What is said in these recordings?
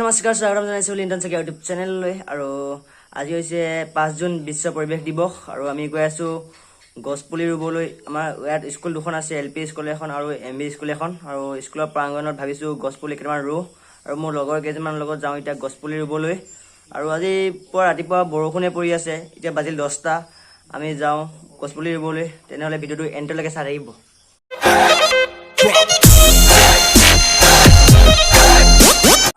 নমস্কাৰ, স্বাগতম জনাইছোঁ লিণ্টন শইকীয়া ইউটিউব চেনেললৈ। আৰু আজি হৈছে 5 জুন, বিশ্ব পৰিৱেশ দিৱস। আৰু আমি গৈ আছোঁ গছপুলি ৰুবলৈ। আমাৰ ইয়াত স্কুল দুখন আছে, এল পি স্কুল এখন আৰু এম ভি স্কুল এখন। আৰু স্কুলৰ প্ৰাংগণত ভাবিছোঁ গছপুলি কেইটামান ৰুওঁ। আৰু মোৰ লগৰ কেইজনমানৰ লগত যাওঁ এতিয়া গছপুলি ৰুবলৈ। আৰু আজি পুৱা ৰাতিপুৱা বৰষুণে পৰি আছে, এতিয়া বাজিল 10টা। আমি যাওঁ গছপুলি ৰুবলৈ। তেনেহ'লে ভিডিঅ'টো এণ্ডলৈকে চাই থাকিব।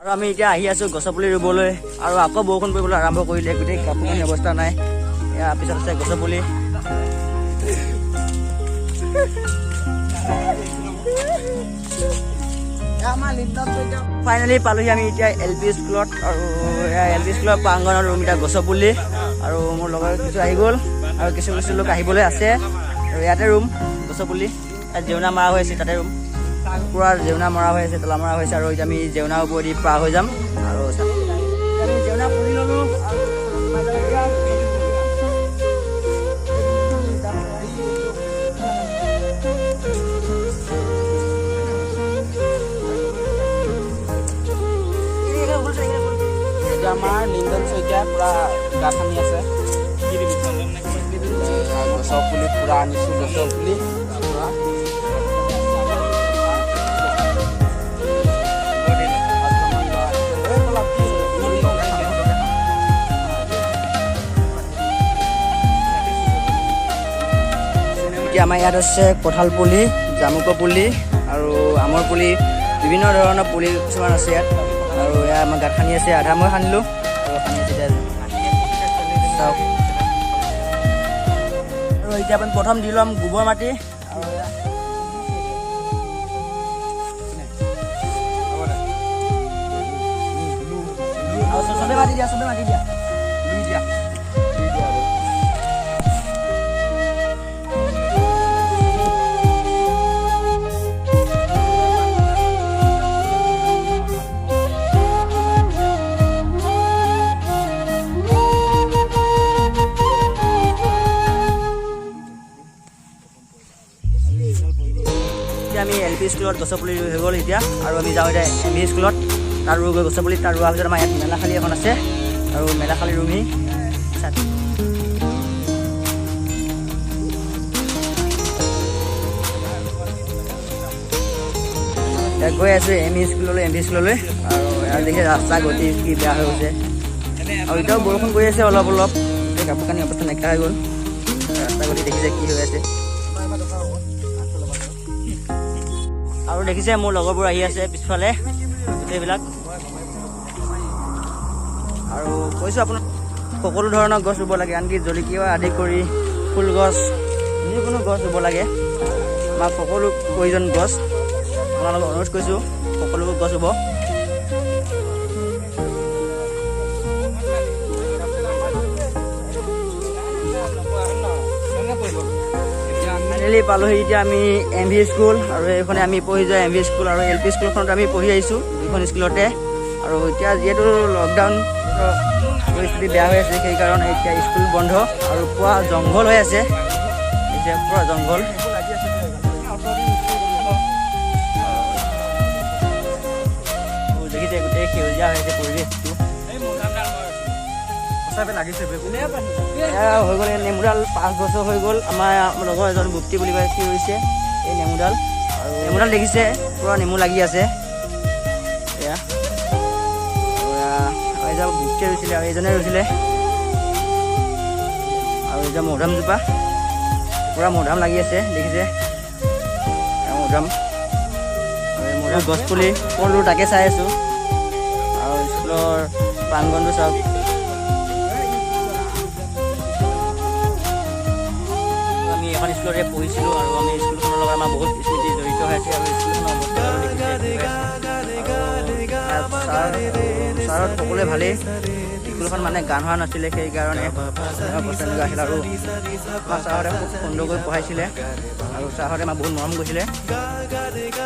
আৰু আমি এতিয়া আহি আছোঁ গছপুলি ৰুবলৈ। আৰু আকৌ বৰষুণ পৰিবলৈ আৰম্ভ কৰিলে, গোটেই কাপোৰ কানি অৱস্থা নাই। ইয়াৰ পিছত আছে গছপুলি। ফাইনেলি পালোহি আমি এতিয়া এল পি স্কুলত। আৰু এল পি স্কুলৰ প্ৰাংগণত ৰুম এতিয়া গছপুলি। আৰু মোৰ লগৰ কিছু আহি গ'ল আৰু কিছু কিছু লোক আহিবলৈ আছে। আৰু ইয়াতে ৰুম গছপুলি, ইয়াত জেউনা মৰা হৈ আছে, তাতে ৰুম পুৰা জেউনা মৰা হৈ আছে, তলা মৰা হৈছে। আৰু এতিয়া আমি জেউনাৰ ওপৰেদি পাৰ হৈ যাম। আৰু আমি জেউনা পুৰি ল'লোঁ। এতিয়া আমাৰ লিণ্টন শইকীয়া পুৰা গা খান্দি আছে। গছৰ পুলি পুৰা আনিছোঁ, গছৰ পুলি পুৰা। এতিয়া আমাৰ ইয়াত আছে কঁঠাল পুলি, জামুকৰ পুলি আৰু আমৰ পুলি, বিভিন্ন ধৰণৰ পুলি কিছুমান আছে ইয়াত। আৰু এয়া আমাৰ গাঁত খান্দি আছে, আধা মই খান্দিলোঁ আৰু খান্দি আছে এতিয়া, চাওক। আৰু এতিয়া আমি প্ৰথম দি ল'ম গোবৰ মাটি। আৰু চবে মাটি দিয়া, চবে মাটি দিয়া, ৰুই দিয়া। এতিয়া আমি এল পি স্কুলত গছৰ পুলি ৰুই হৈ গ'ল এতিয়া। আৰু আমি যাওঁ এতিয়া এম ভি স্কুলত, তাত ৰুই গৈ গছৰ পুলি। তাত ৰোৱাৰ পিছত আমাৰ ইয়াত মেলাশালী এখন আছে আৰু মেলাশালী ৰুমহি। এতিয়া গৈ আছোঁ এম ই স্কুললৈ, এম ভি স্কুললৈ। আৰু ইয়াত দেখি ৰাস্তা গতি কি বেয়া হৈ গৈছে। আৰু এতিয়াও বৰষুণ পৰি আছে অলপ অলপ, গোটেই কাপোৰ কানি অৱস্থা নাইকিয়া হৈ গ'ল। ৰাস্তা গতি দেখিছে কি হৈ আছে। আৰু দেখিছে মোৰ লগৰবোৰ আহি আছে পিছফালে গোটেইবিলাক। আৰু কৈছোঁ আপোনাক, সকলো ধৰণৰ গছ ৰুব লাগে, আনকি জলকীয়া আদি কৰি ফুল গছ, যিকোনো গছ ৰুব লাগে। আমাক সকলো প্ৰয়োজন গছ। আপোনালোকক অনুৰোধ কৰিছোঁ সকলোবোৰ গছ ৰুব। ফাইনেলি পালোহি এতিয়া আমি এম ভি স্কুল। আৰু এইখনে আমি পঢ়ি যোৱা এম ভি স্কুল আৰু এল পি স্কুলখনত আমি পঢ়ি আহিছোঁ, দুখন স্কুলতে। আৰু এতিয়া যিহেতু লকডাউন পৰিস্থিতি বেয়া হৈ আছে, সেইকাৰণে এতিয়া স্কুল বন্ধ আৰু পুৰা জংঘল হৈ আছে। এতিয়া পুৰা জংঘল। দেখিছে গোটেই সেউজীয়া হৈ আছে পৰিৱেশটো। এয়া হৈ গ'ল এই নেমুডাল, 5 বছৰ হৈ গ'ল। আমাৰ লগৰ এজন গুপ্তি বুলি কয়, সি ৰুইছে এই নেমুডাল। আৰু নেমুডাল দেখিছে পুৰা নেমু লাগি আছে। এয়া আৰু এজন গুপ্তিয়ে ৰুইছিলে আৰু এইজনে ৰুইছিলে। আৰু এতিয়া মধুৰামজোপা পুৰা মধুৰাম লাগি আছে, দেখিছে মধুৰাম। আৰু মধুৰাম গছপুলি ক'ত ৰুওঁ তাকে চাই আছোঁ। আৰু স্কুলৰ প্ৰাংগণটো চাওক। আমি এখন স্কুলতে পঢ়িছিলোঁ আৰু আমি স্কুলখনৰ লগত আমাৰ বহুত স্মৃতি জড়িত হৈ আছে। আৰু স্কুলখনৰ অৱস্থা ছাৰত সকলোৱে ভালেই। স্কুলখন মানে গান হোৱা নাছিলে, সেইকাৰণে অৱস্থা এনেকুৱা আছিল। আৰু আমাৰ ছাৰহঁতে খুব সুন্দৰকৈ পঢ়াইছিলে আৰু ছাৰহঁতে আমাক বহুত মৰম কৰিছিলে।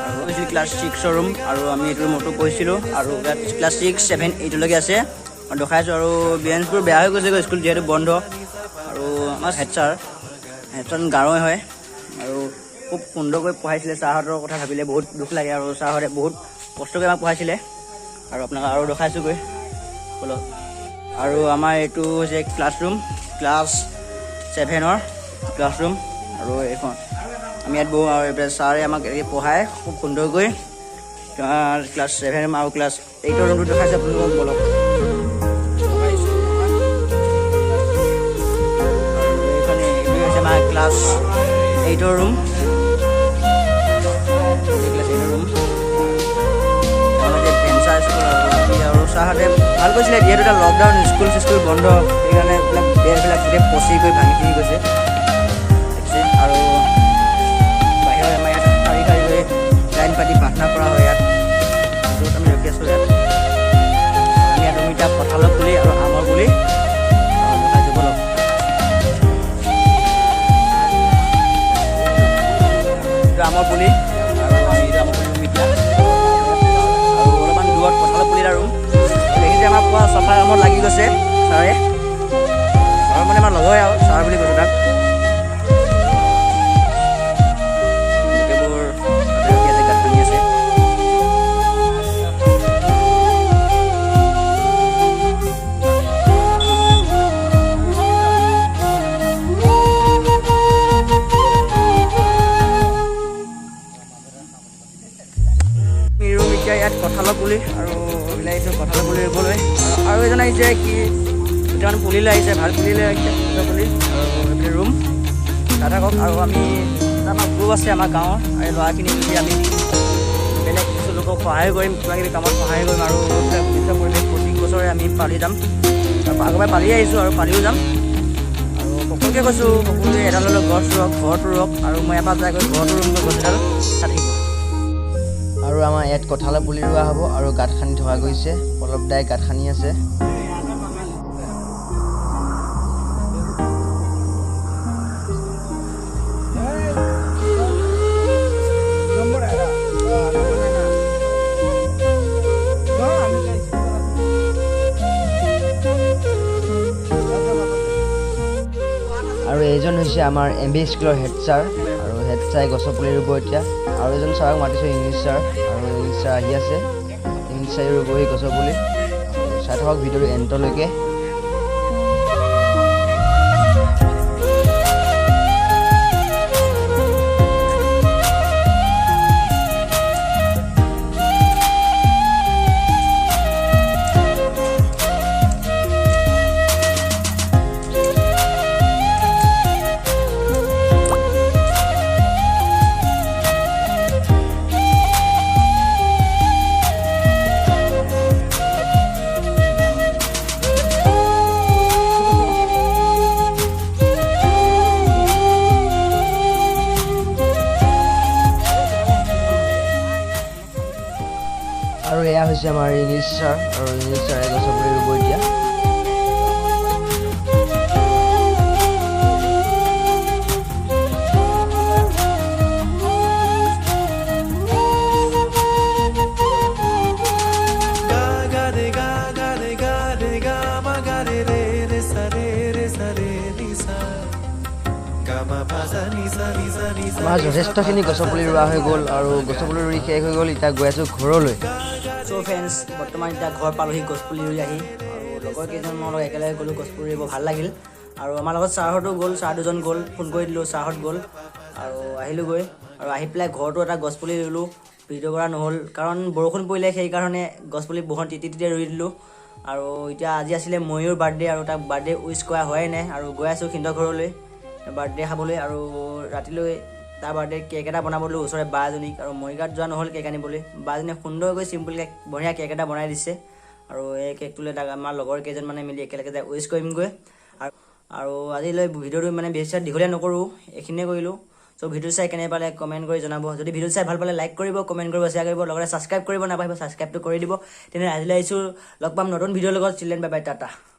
আৰু হৈছিল ক্লাছ 6ৰ ৰুম আৰু আমি এইটো ৰুমতো পঢ়িছিলোঁ। আৰু ইয়াত ক্লাছ 6, 7, 8লৈকে আছে আৰু দেখাইছোঁ। আৰু বেঞ্চবোৰ বেয়া হৈ গৈছেগৈ, স্কুল যিহেতু বন্ধ। আৰু আমাৰ হেড ছাৰ, হেড ছাৰ গাঁৱৰে হয় আৰু খুব সুন্দৰকৈ পঢ়াইছিলে। ছাৰহঁতৰ কথা ভাবিলে বহুত দুখ লাগে। আৰু ছাৰহঁতে বহুত কষ্ট কৰি আমাক পঢ়াইছিলে। আৰু আপোনাক আৰু দেখাইছোঁগৈ, ব'লক। আৰু আমাৰ এইটো হৈছে ক্লাছৰুম, ক্লাছ 7ৰ ক্লাছৰুম। আৰু এইখন আমি ইয়াত বহোঁ আৰু এইফালে ছাৰে আমাক এনেকৈ পঢ়ায় খুব সুন্দৰকৈ। ক্লাছ 7 আৰু ক্লাছ 8ৰ ৰুমটো দেখাইছে আপোনালোকক, ব'লক। আৰু এইখনে এইটোৱে হৈছে আমাৰ ক্লাছ 8ৰ ৰুম। ক্লাছ 8ৰ ৰুম ভেঞ্চাৰ স্কুল। আৰু ছাৰহঁতে ভাল কৈছিলে, যিহেতু এতিয়া লকডাউন, স্কুল চিস্কুল বন্ধ, সেইকাৰণে এইবিলাক বেৰবিলাক গোটেই পচি গৈ ভাঙি চিঙি গৈছে, দেখিছে। আৰু বাহিৰত আমাৰ ইয়াত শাৰী শাৰী হৈ লাইন পাতি প্ৰাৰ্থনা কৰা হয় ইয়াত, য'ত আমি ৰখি আছোঁ ইয়াত। আমি ইয়াত এতিয়া কঁঠালৰ পুলি আৰু আমৰ পুলি আৰু দেখাইছোঁ, ব'লক। এইটো আমৰ পুলি আৰু আমি এইটো আমৰ পুলি ৰুম এতিয়া। আৰু অলপমান দূৰত কঁঠালৰ পুলি এটা ৰুম। দেখিছে, আমাৰ পুৰা চাফা কামত লাগি গৈছে ছাৰে। ছাৰ মানে আমাৰ লগৰে আৰু ছাৰ বুলি কৈছোঁ তাক। গোটেইবোৰ তাতে ৰখি আছে, গাঁত খান্দি আছে। আমি ৰুম এতিয়া ইয়াত কঁঠালৰ পুলি আৰু ওলাই আহিছোঁ কঁঠালৰ পুলি ৰুবলৈ। আৰু এজন আহিছে, কি দুটামান পুলি লৈ আহিছে, ভাল পুলি লৈ আহিছে, দুটা পুলি। আৰু এইফালে ৰুম তাত থাকক। আৰু আমি এটা আমাৰ গ্ৰুপ আছে আমাৰ গাঁৱৰ, আৰু এই ল'ৰাখিনি মিলি আমি বেলেগ কিছু লোকক সহায় কৰিম, কিবা কিবি কামত সহায় কৰিম। আৰু এইবিলাক বিশ্ব পৰিৱেশ প্ৰতি বছৰে আমি পালি যাম, আৰু আগৰ পৰাই পালি আহিছোঁ আৰু পালিও যাম। আৰু সকলোকে কৈছোঁ, সকলোৱে এডাল হ'লেও গছ ৰুৱক, ঘৰতো ৰুৱক। আৰু মই এবাৰ যাই গৈ ঘৰতো ৰুমগৈ গছ এডাল, থাকিব। আৰু আমাৰ ইয়াত কঁঠালৰ পুলি ৰোৱা হ'ব আৰু গাঁত খান্দি থকা গৈছে। পলৱ দাই গাঁত খান্দি আছে। আৰু এইজন হৈছে আমাৰ এম ভি স্কুলৰ হেড ছাৰ, আৰু হেড ছাৰে গছৰ পুলি ৰুব এতিয়া। আৰু এজন ছাৰক মাতিছোঁ, ইংলিছ ছাৰ, আৰু ইংলিছ ছাৰ আহি আছে। ইংলিছ ছাৰে ৰুবহি গছৰ পুলি। আৰু চাই থাকক ভিডিঅ'টো এণ্টলৈকে। আৰু এয়া হৈছে আমাৰ ইংলিছ ছাৰ, আৰু ইংলিছ ছাৰে গছৰ পুলি ৰুব এতিয়া। গা গা ৰে গা গা ৰে গা ৰে গা মা গা ৰে ৰে ৰে সা ৰে ৰে সা ৰে নি সা গা মা পা সা নি সা নি সা নি সা। আমাৰ যথেষ্টখিনি গছৰ পুলি ৰোৱা হৈ গ'ল আৰু গছৰ পুলি ৰুই শেষ হৈ গ'ল। এতিয়া গৈ আছোঁ ঘৰলৈ। চ' ফ্ৰেণ্ডছ, বৰ্তমান এতিয়া ঘৰ পালোহি গছপুলি ৰুই আহি। আৰু লগৰ কেইজনমানৰ লগত একেলগে গ'লোঁ গছপুলি ৰুব, ভাল লাগিল। আৰু আমাৰ লগত ছাৰহঁতো গ'ল, ছাৰ দুজন গ'ল, ফোন কৰি দিলোঁ, ছাৰহঁত গ'ল আৰু আহিলোগৈ। আৰু আহি পেলাই ঘৰতো এটা গছপুলি ৰুলোঁ। ভিডিঅ' কৰা নহ'ল, কাৰণ বৰষুণ পৰিলে, সেইকাৰণে গছপুলি বৰষুণ তিতি তিতি ৰুই দিলোঁ। আৰু এতিয়া আজি আছিলে ময়ূৰ বাৰ্থডে, আৰু তাক বাৰ্থডে উইচ কৰা হোৱাই নাই। আৰু গৈ আছোঁ সিহঁতৰ ঘৰলৈ বাৰ্থডে খাবলৈ। আৰু ৰাতিলৈ তাৰ বাৰ্থডে কেক এটা বনাব দিলোঁ ওচৰৰে বা এজনীক। আৰু মৰিগাঁৱত যোৱা নহ'ল কেক আনিবলৈ। বাজনীয়ে সুন্দৰকৈ চিম্পুলকৈ বঢ়িয়া কেক এটা বনাই দিছে। আৰু এই কেকটোলৈ তাক আমাৰ লগৰ কেইজনমানে মিলি একেলগে যাই উইচ কৰিমগৈ। আৰু আজিলৈ ভিডিঅ'টো মানে বেছি দীঘলীয়া নকৰোঁ, এইখিনিয়ে কৰিলোঁ। চ' ভিডিঅ' চাই কেনে পালে কমেণ্ট কৰি জনাব। যদি ভিডিঅ' চাই ভাল পালে লাইক কৰিব, কমেণ্ট কৰিব, শ্বেয়াৰ কৰিব, লগতে ছাবস্ক্ৰাইব কৰিব নাপাহৰিব, ছাবস্ক্ৰাইবটো কৰি দিব। তেনে আজিলৈ আহিছোঁ, লগ পাম নতুন ভিডিঅ'ৰ লগত। Children, bye bye, tata.